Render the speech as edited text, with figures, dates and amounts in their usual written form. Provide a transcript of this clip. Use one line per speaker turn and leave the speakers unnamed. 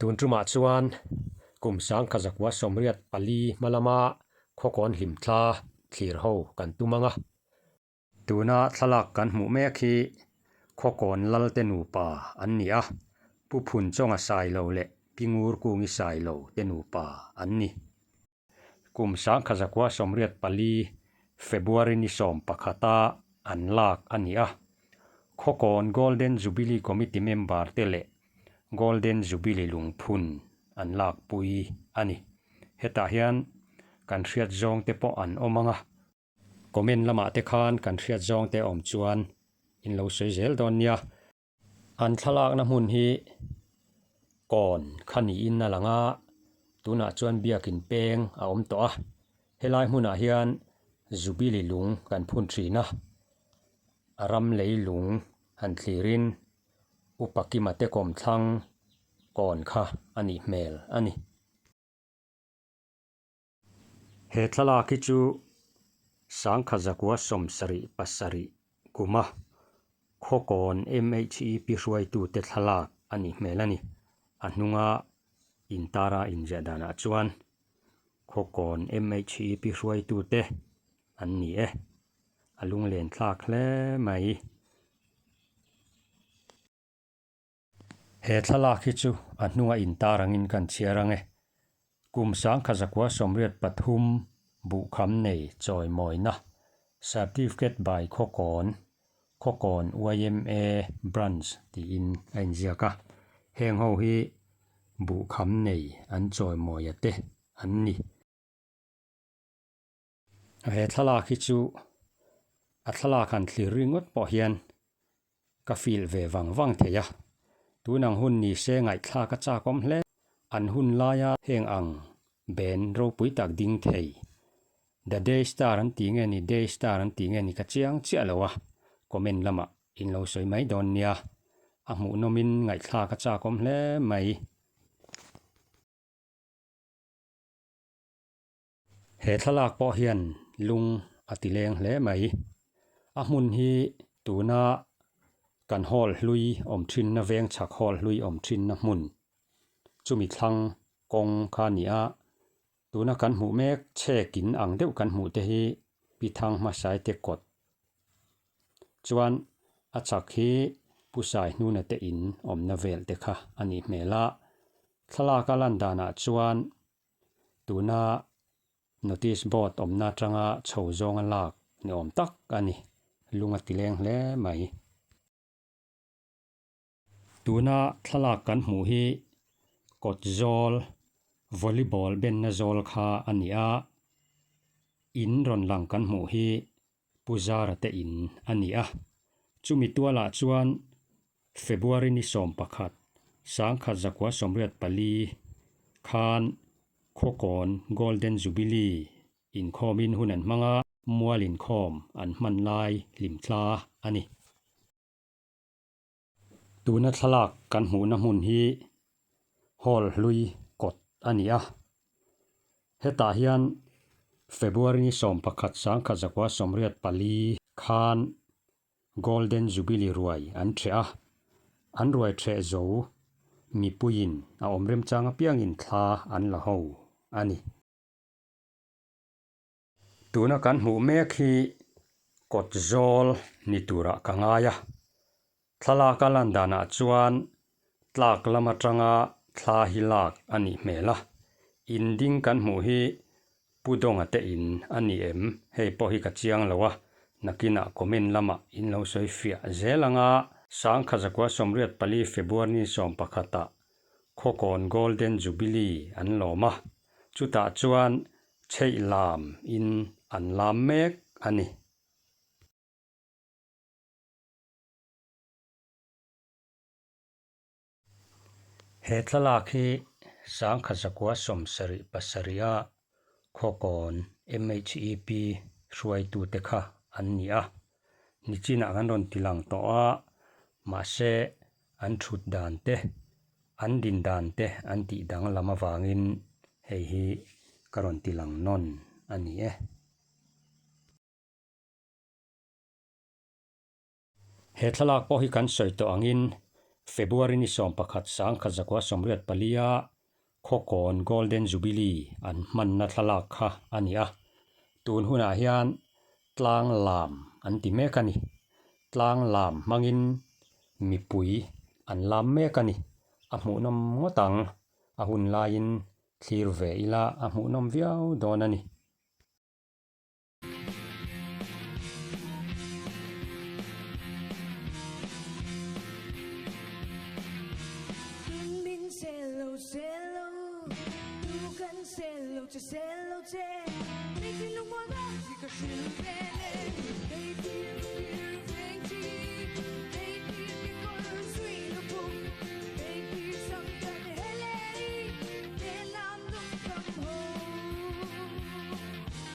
Tun tumah chuan kum sangkha zakua 84 hma lama khawkawn hlimthla thlir ho kan tum ang a. Tuna thlalak kan hmuh mek hi Khawkawn Lalte nupa an ni a, Pu Phunchawnga Sailo leh Pi Ngurkungi Sailo te nupa an ni. Kum 1984 February ni 11-a an lak a ni a, Khawkawn Golden Jubilee Committee member te leh Golden Jubilee lungphun an lakpui a ni. Hetah hian kan hriat zawng te pawh an awm ang a. Comment lamah te khan kan hriat zawng te awm chuan in lo sawi zel dawn nia. An thlalakna hmun hi kawn kha niin a lang a, tunah chuan biakin peng a awm tawh a. Helai hmunah hian Jubilee lung kan phun thin a, a ram lei lung han thlirin Upa Kima te kawmthlang kawn kha a nih hmel a ni. He thlalak hi chu 1977 kuma Khawkawn MHEP hruaitute thlalak a nih hmel a ni. A hnunga intara inziah danah chuan Khawkawn MHEP hruaitute an ni e. A lunglen thlak hle mai. He thlalak hi chu a hnunga intar angin kan chhiar ang e. Kum 1983 buhkham nei chawimawina Certificate by Khawkawn, Khawkawn yma Branch tiin a inziak a. Heng ho hi buhkham nei an chawimawia te an ni. He thlalak hi chu a thlalak han thlir ringawt pawh hian ka feel ve vang vang thei a, tun ang hun ni se ngaihthlak a chak awm hle. An hun laia heng ang band ropui tak ding thei The Day Star an tih nge ni Day Star an tih nge ni ka chiang chiah lo a, comment lamah in lo sawi mai dawn nia. A hmuhnawmin ngaihthlak a chak awm hle mai. He thlalak pawh hian lung a ti leng hle mai. A hmun hi tuna kan hall hlui awm thinna veng chhak hall hlui awm thinna hmun chumi thlang kawng kha a ni a. Tuna kan hmuh mek chhek in ang deuh kan hmuh te hi Pi Thang hmasai te kawt chuan a chhak hi Pu Sai hnuna te in awmna vel te kha a nih hmel a. Thlalak a lan danah chuan Tuna notice board awmna atanga chho zawnga lak ni awm tak a ni. Lung a ti leng hle mai. Tuna thlalak kan hmuh hi kawt zawl, volleyball benna zawl kha a ni a. In rawn lang kan hmuh hi Pu Zara te in a ni a. Chumi tualah chuan February ni 11, 1984 khan Khawkawn Golden Jubilee inkhawmin hun an hmang a, mual inkhawm an hman lai hlimthla a ni. Tuna thlalak kan hmuhna hmun hi Hall hlui kawt a ni a. Hetah hian February ni 11, 1984 khan Golden Jubilee ruai an ṭheh a, an ruai ṭheh zo mipuiin a awm remchang apiangin thla an la ho a ni. Tuna kan hmuh mek hi kawt zawl ni turah ka ngai a, thlalak a lan danah chuan tlak lam atanga thla hi lak a nih hmel a, in ding kan hmuh hi Pu Dawnga te in a ni em? Hei pawh hi ka chiang lo a, nakinah comment lamah in lo sawi fiah zel ang a. 1984 February ni 11 ah Khawkawn Golden Jubilee an lawm a, chutah chuan chheih lam in an lam mek a ni. He thlalak hi 1977 a Khawkawn MHEP hruaitute kha an ni a. Nichinah kan rawn ti lang tawh a, mahse an thut dan te, an din dan te an tih danglam avangin hei hi ka rawn ti lang nawn a ni e. He thlalak pawh hi kan sawi tawh angin February ni 11 1984 a Khawkawn Golden Jubilee an hmanna thlalak kha a ni a. Tun hunah hian tlang lam an ti mek a ni. Tlang lam hmangin mipui an lam mek a ni. A hmuhnawm ngawt ang. A hun laiin thlir ve ila a hmuhnawm viau dawn a ni.